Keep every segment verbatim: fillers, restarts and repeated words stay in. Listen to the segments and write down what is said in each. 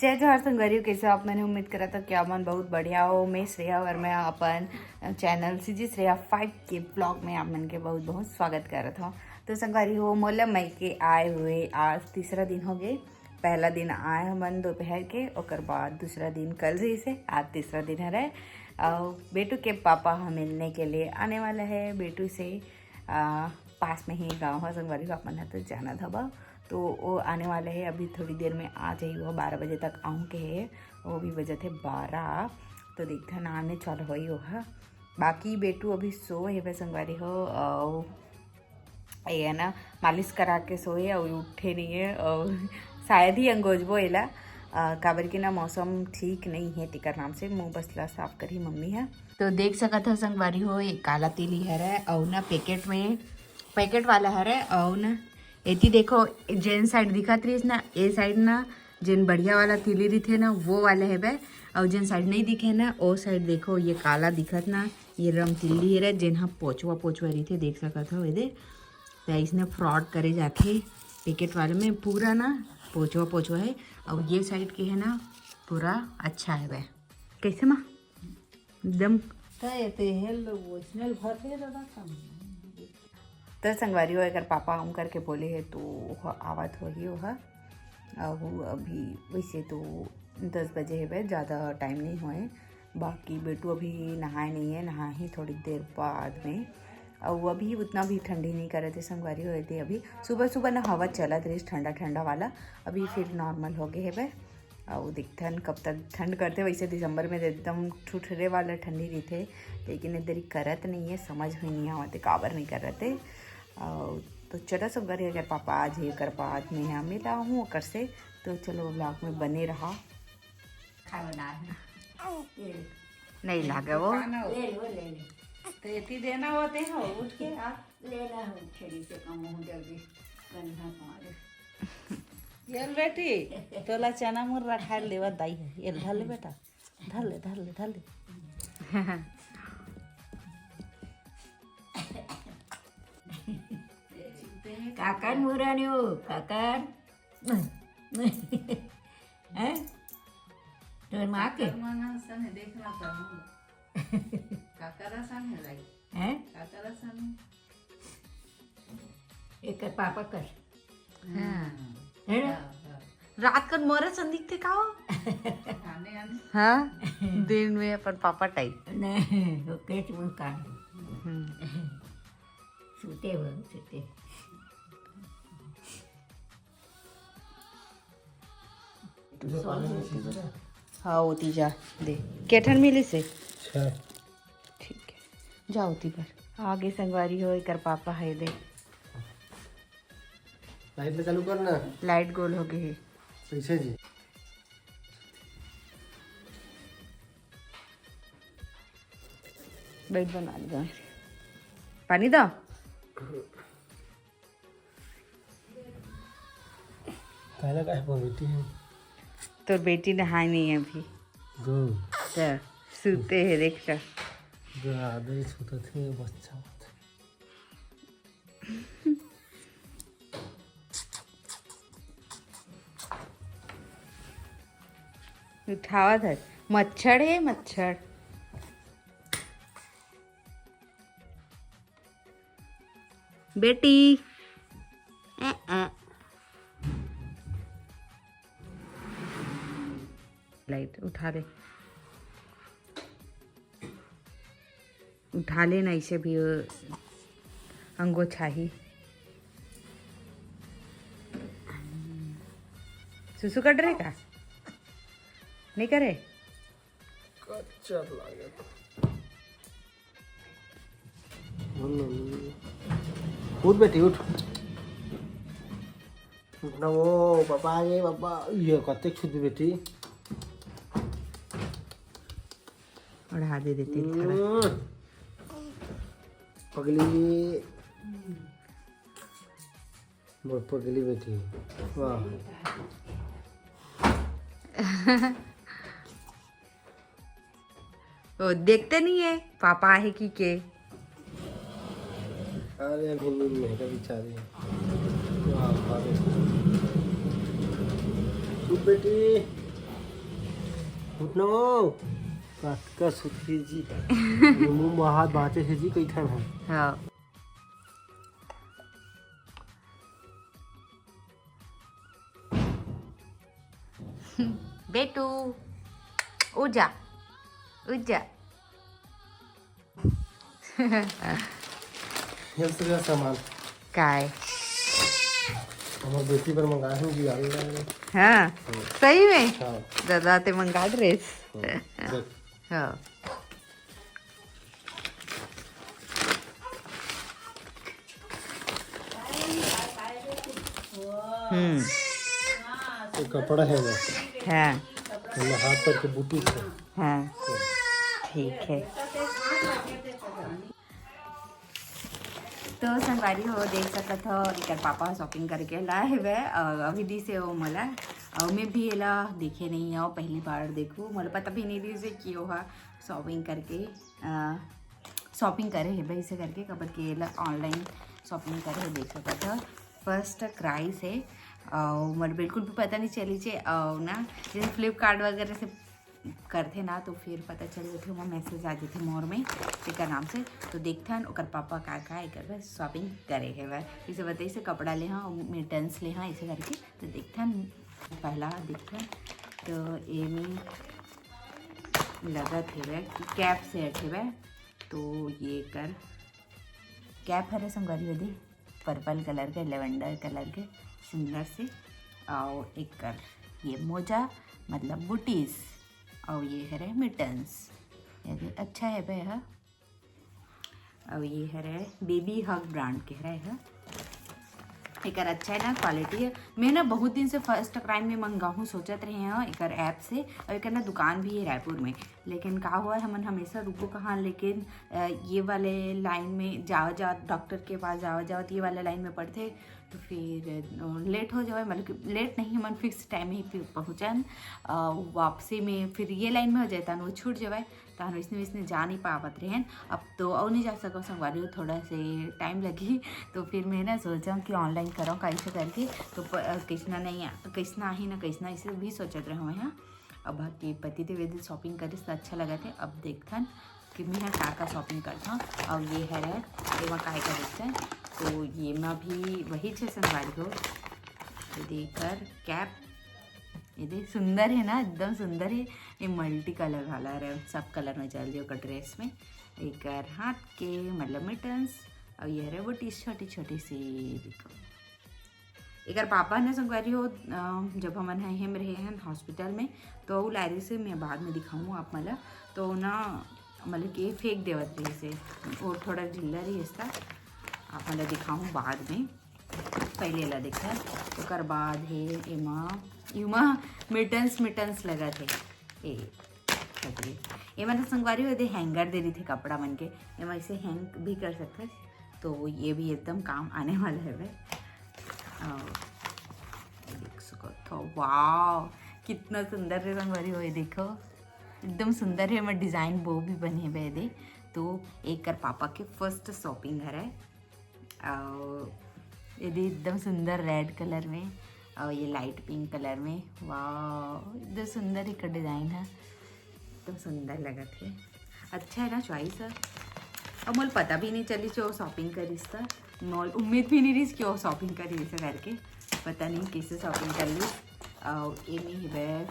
जय जोहार संगवारी हो, कैसे हो आप मन? उम्मीद करत हो कि आप मन बहुत बढ़िया हो। मैं श्रेया वर्मा, अपन चैनल सीजी श्रेया फाइव के ब्लॉग में आप मन के बहुत बहुत स्वागत करत हूँ। तो संगवारी हो, मोला मइके आए हुए आज तीसरा दिन हो गए। पहला दिन आए हमन दोपहर के, ओकर बाद दूसरा दिन कल रहिसे, आज तीसरा दिन हरे। और बेटू के पापा ह मिलने के लिए आने वाला है बेटू से। आ, पास में ही गाँव है संगवारी हो, अपन ह तो जानत हवा। तो वो आने वाले है, अभी थोड़ी देर में आ जाही, वो बारह बजे तक आऊँ के है। वो भी बजत है बारह। तो देखथन आने चालू होई वो ह। बाकी बेटू अभी सो है बे संगवारी हो। और ये है ना, मालिश करा के सोए और उठे नहीं है। और शायद ही अंगोजबो एला, आ, काबर के ना मौसम ठीक नहीं है, तेकर नाम से मुंह बस ला साफ करी मम्मी है। तो देख सकत हो संगवारी हो, ये काला तिली हरे और ना पैकेट में, पैकेट वाला हरे। और ना एती देखो, जेन साइड दिखत रहिस ना, ए साइड ना जेन बढ़िया वाला तिली रहिथे ना, वो वाला हेबे। और जेन साइड नहीं दिखे ना, ओ साइड देखो, ये काला दिखत ना, ये रम तिल्ली हरे, जेन ह पोचवा पोचवा रहिथे, देख सकत हो एदे। त इसने फ्रॉड करे जाथे पैकेट वाले में, पूरा ना पोचवा पोचवा है। और ये साइड के है ना, पूरा अच्छा हेबे। कैसे माँ? एकदम। त ये ते हेल वैसनल भर दे दादा काम। तो संगवारी हो, एकर पापा हम करके बोले है, तो ओह आवत होही ओह। अब अभी वैसे तो दस बजे हेबे, ज़्यादा टाइम नहीं होए। बाकी बेटू अभी नहाए नहीं है, नहाही थोड़ी देर बाद में। और वो अभी उतना भी ठंडी नहीं करे थे संगवारी हो थे। अभी सुबह सुबह ना हवा चलत रही ठंडा ठंडा वाला, अभी फिर नॉर्मल हो गए हेबे। अउ देखथन कब तक ठंड करथे। वैसे दिसंबर में तो एकदम ठुठरे वाला ठंडी रहिथे, लेकिन इधर ही करत नहीं है, समझ में नहीं आवत है काबर नहीं करत है। अउ तो चलो संगवारी, अगर पापा आज ही कर बाद में यहाँ मिला हूँ ओकर से, तो चलो ब्लॉग में बने रहा। खाना है। ये नहीं लागे वो। खाना हो। ले लो, ले ले। तो इतनी देना होते हो उठ के आप। लेना हो छड़ी से कम हो जल्दी। गंधा पानी। ये ले बेटी, तोला चना मुर्रा खाए लेवा दाई है। ये धर ले बेटा, धर ले, धर ले, धर ले। काकर मुर्रा नहीं हो, काकर। हैं? तोर माँ के? काकर मन असन है, देखना पड़ेगा। काकर असन है भाई। हैं? काकर असन है। एकर पापा कर। हाँ। है ना? हाँ, हाँ। रात कन मोरे संदिक थे का हो? आने, आने। हाँ, दिन में अपन पापा टाइप। नहीं, वो केच मुंह काट। हम्म। सूते हो, सूते। हाँ, ओती जा दे। के ठन मिलिस हे? छह। ठीक है, जा ओती बर। आगे संगवारी हो, एकर पापा है दे। लाइट ले चालू कर ना। लाइट गोल हो गई है। कैसे जी? बैठ बना लिया। पानी दो। काला काहे पर बेटी है? तोर बेटी नहाए नहीं है अभी। गो। तो सूते है, देख लो। गो, आदर छूता थे बच्चा मत। उठावत है। मच्छर है, मच्छर। बेटी। अ, अ। लाइट उठा दे। उठा लेना इसे भी, अंगो छाही। सुसु कर रहे का? नहीं करे? कच्चा लागत। उठ बेटी, उठ। उठ ना वो, पापा आ गए, पापा। ये कते छुद बेटी। ओढ़ा दे देती थोड़ा। हम्म। पगली। मोर पगली बेटी। वाह। वो देखते नहीं है, पापा आहे कि के। अरे, अभी नींद में है बेचारी। वाह, वाह, बेटी। चुप बेटी। नो, कतका सुथरी जी। मुंह म हाथ बांचे हे जी, कइठन हम। हाँ। बेटू, उठ जा, उठ जा। ये सगळं सामान काय? हमर बेटी बर मंगाए हन जी, आलू डाल। हाँ, सही में? हाँ। दादा ते मंगा ड्रेस। हाँ, देख। हाँ। हम्म। ये कपड़ा हे वो। हाँ। ये हाथ पैर के बूटी हे। हाँ। ठीक हे। तो संगवारी हो, देख सकत हो, एकर पापा shopping करके लाए हवे अउ अभी दिसे वो मोला। अउ मैं भी एला देखे नहीं हूँ, पहली बार देखूँ, मोला पता भी नहीं रहिस कि वो ह shopping करके, अ, shopping करे हे वैसे करके, काबर के एला online shopping करे हे, देख सकत हो, first cry से। अउ मोला बिल्कुल भी पता नहीं चलिस हे। अउ ना, जैसे Flipkart वगैरह से करथे ना, तो फिर पता चल जाथे, वो message आ जाथे मोर में एकर नाम से। तो देखथन ओकर पापा का का एकर बर shopping करे हे बर। जैसे बताइस हे, कपड़ा ले हाँ, mittens ले हाँ, ऐसे करके। तो देखथन, पहला देखथन, तो एमे लगत हेवय कि cap set हेवय। तो ये एकर cap हरे संगवारी हो दे, purple colour के, lavender colour के, सुंदर से। अउ एकर ये मोजा, मतलब booties, अउ ये हरे mittens। ये भी अच्छा हेवय ह। अउ ये हरे Baby Hug brand के हरे ह। एकर अच्छा हे ना, quality हे। मैं ना बहुत दिन से First Cry में मंगाहूँ सोचत रहे हूँ एकर app से, अउ एकर ना दुकान भी हे रायपुर में, लेकिन का हुआ, हमन हमेशा रुको कहाँ, लेकिन, अ, ये वाले line में जावत जावत, doctor के पास जावत जावत ये वाले line में पड़थे, तो फिर, अ, late हो जावे, मतलब कि late नहीं, हमन fix time ही पे पहुँचन, अ, वापसी में फिर ये line में हो जाए, तहन वो छूट जावे, तहन वैसने वैसने जा नहीं पावत रहेन। अब तो अउ नहीं जा सकव संगवारी हो, थोड़ा से time लगही, तो फिर मैं ना सोचेंव कि online करंव कैसे करके, तो प-, अ, कैसना नहीं आ-, कैसना आही ना कैसना, इसे भी सोचत रहे हूँ मैं, हाँ। अब बाकी पति देव यदि shopping करिस त अच्छा लगत हे। अब देखथन कि मैं ह का का shopping करथव। अउ ये हरे, एमा काय का देखथन, तो ये मा भी वही छे संगवारी हो। ये दे एकर cap, ये दे सुंदर हे ना, एकदम सुंदर हे। ये multi colour वाला हरे, सब colour में चल दियो ओकर dress में। एकर हाथ के मतलब mittens, अउ ये हरे booties छोटी छोटी सी, देखो। एकर पापा ने संगवारी हो, अ, जब हमन ह एहेम रहे हन hospital में, तो अउ लाए रहिस हे, मैं बाद में दिखाऊँ आप मन ला। तो ना, मतलब कि फेंक देवत रहिस हे, वो थोड़ा ढीला रहिस त, आप मन ला दिखाऊँ बाद में, पहले ला देखा। ओकर बाद हे एमा, एमा mittens, mittens लगत हे। ए, एमा तो संगवारी हो दे hanger दे रहिथे कपड़ा मन के, एमा ऐसे hang भी कर सकथस। तो ये भी एकदम काम आने वाला हे भाई। अउ देख सकत हो, wow, कितना सुंदर हे संगवारी हो, ये देखो, एकदम सुंदर हे। एमा design वो भी बने हे दे। तो एकर पापा के first shopping हरे। अउ ये दे एकदम सुंदर red colour में, अउ ये light pink colour में। Wow, एकदम सुंदर एकर design हे, एकदम सुंदर लगत हे। अच्छा हे ना choice हे। अउ मोला पता भी नहीं चलिस वो shopping करिस त, मोला उम्मीद भी नहीं रहिस कि वो shopping करिस ऐसे करके। पता नहीं कैसे shopping कर लिस। अउ एमे हेबे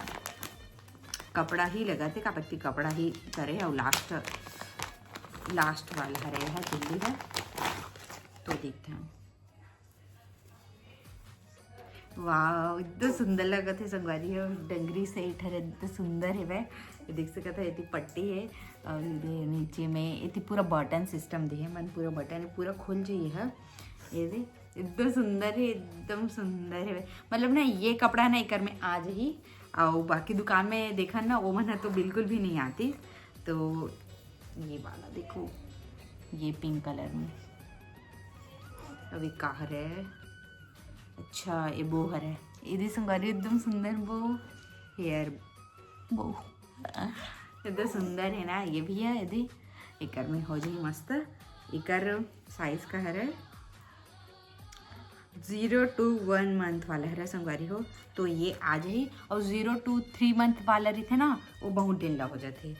कपड़ा ही लगत हे, काबर कि कपड़ा ही करे अउ last, last वाला हरे ह दिल्ली ह। तो देखथन। Wow, इतना सुंदर लगत हे संगवारी हो, डंगरी set हरे, इतना सुंदर हेवय। ये देख सकत हो, एती पट्टी हे अउ ये दे नीचे में एती पूरा button system दे हे, मन पूरा button हे, पूरा खुल जाही ह। ये दे, एकदम सुंदर हे, एकदम सुंदर हे। मतलब ना, ये कपड़ा ना एकर में आ जाही, अउ बाकी दुकान में देखन ना, वो मन ह तो बिल्कुल भी नहीं आतिस। तो ये वाला देखो, ये pink colour में। अभी का हरे? अच्छा, ये bow हरे। ये दे संगवारी एकदम सुंदर bow, hair bow। एकदम सुंदर हे ना ये भी हे। ये दे, एकर में हो जाही मस्त। एकर size का हरे? Zero to one month वाला हरे संगवारी हो, तो ये आ जाही। और zero to three month वाला रहिथे ना, वो बहुत दिन ला हो जाथे।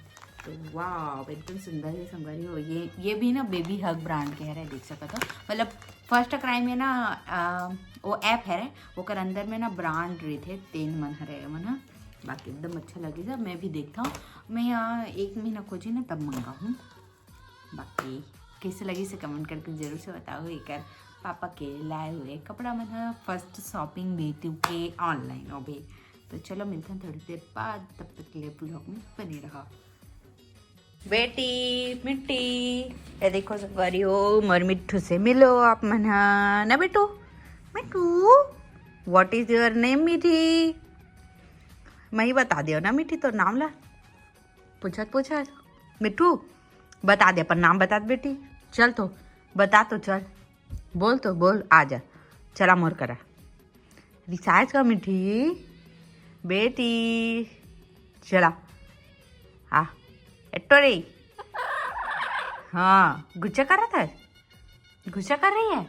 तो वाह, एकदम सुंदर है संगवारी हो। ये ये भी ना बेबी हग ब्रांड के हरे, देख सकत हो। मतलब फर्स्ट क्राई में ना, आ, वो ऐप हरे, ओकर अंदर में ना ब्रांड रहिथे, तेन मन हरे मन ह। बाकी एकदम अच्छा लगिस। मैं भी देखता हूँ, मैं यहाँ एक महीना खोजी ना, तब मंगाहूँ। बाकी कैसे लगिस कमेंट करके जरूर से बताओ। एकर पापा के लाए हुए कपड़ा मन ह, फर्स्ट शॉपिंग बेटी के ऑनलाइन अभी। तो चलो मिलते हैं थोड़ी देर बाद, तब तक के लिए ब्लॉग में बने रहो। बेटी मिट्टी, ये देखो संगवारी हो, मोर मिट्ठू से मिलो आप मन ह ना बेटू। मिट्ठू, what is your name मिट्टी? मैं ही बता दियो ना मिट्टी तोर नाम ला। पूछत पूछत मिट्ठू बता दे, अपन नाम बता दे बेटी। चल तो बता तो, चल बोल तो बोल, आ जा, चला मोर करा। रिचार्ज का मिट्टी बेटी, चला आ एट्टो रे। हाँ, गुस्सा कर रहा था, गुस्सा कर रही है,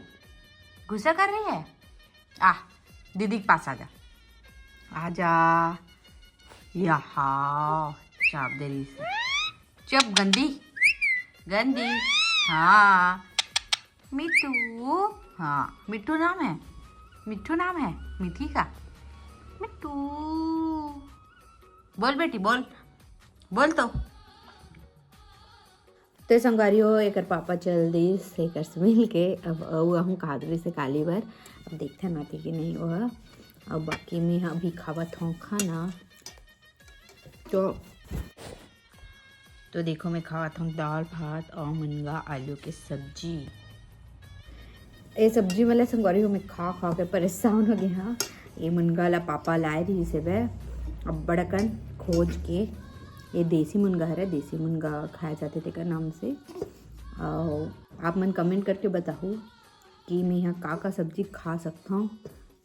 गुस्सा कर रही है। आ दीदी के पास आ जा, आ जा। यहाँ चाप दे रही से। चुप गंदी, गंदी। हाँ मिट्टू, हाँ मिट्टू नाम है, मिट्टू नाम है मिट्टी का। मिट्टू बोल बेटी, बोल, बोल तो। तो संगवारी हो, एकर पापा चल दिस एकर से मिल के। अब अउ आहूँ कादरी से काली बर, अब देखथन आथे कि नहीं ओह। अब बाकी में अभी खावत हूँ खाना। तो तो देखो, मैं खावत हूँ दाल भात और मुनगा आलू के सब्जी। ए सब्जी वाला संगवारी हो, मैं खा खा के परेशान हो गए हाँ। ये मुनगा ला पापा लाए रहिस हे बे, अब्बड़ अकन खोज के। ये देसी मुनगा हरे, देसी मुनगा खाए जाथे तेकर नाम से। और आप मन कमेंट करके बताहू कि मैं यहाँ का का सब्जी खा सकता हूँ,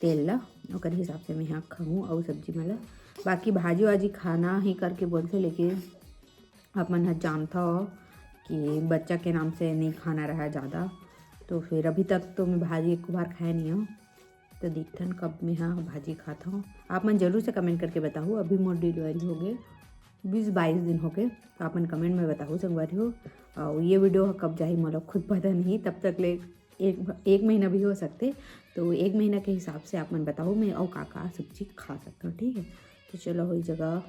तेल ला ओकर हिसाब से मैं यहाँ खाऊँ और सब्जी मन ला। बाकी भाजी वाजी खाना ही करके बोलथे, लेकिन आप मन ह जानथव कि बच्चा के नाम से नहीं खाना रहा ज़्यादा, तो फिर अभी तक तो मैं भाजी एक बार खाए नहीं हूँ। तो देखथन कब मैं हा भाजी खात हूँ। आप मन जरूर से कमेंट करके बताहू। अभी मोर डिलीवरी हो गए बीस बाईस दिन हो गए, तो आप मन कमेंट में बताहू संगवारी हो। और ये वीडियो ह कब जाही मोला खुद पता नहीं, तब तक ले एक एक महीना भी हो सकते। तो एक महीना के हिसाब से आप मन बताहू मैं और का का सब्जी खा सकता हूँ, ठीक है। तो चलो हुई जगह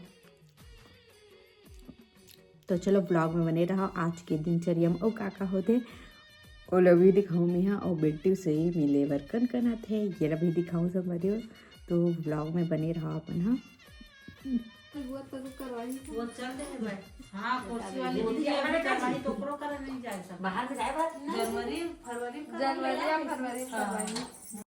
तो चलो ब्लॉग में बने रहा। आज के दिनचर्या में अउ का का होथे ओला भी दिखाऊँ मैं हा। अउ बेटी से मिले बर कन कन आथे, ये ला भी दिखाऊँ संगवारी हो। तो ब्लॉग में बने रहा अपन हा। वो चल दे भाई। हाँ, कुर्सी वाली दीदी अभी करवाई तो ओकरो करा नहीं जाए सब। बाहर में जाए बात ना। जनवरी, फरवरी में जनवरी या फरवरी में हाँ। करवाई।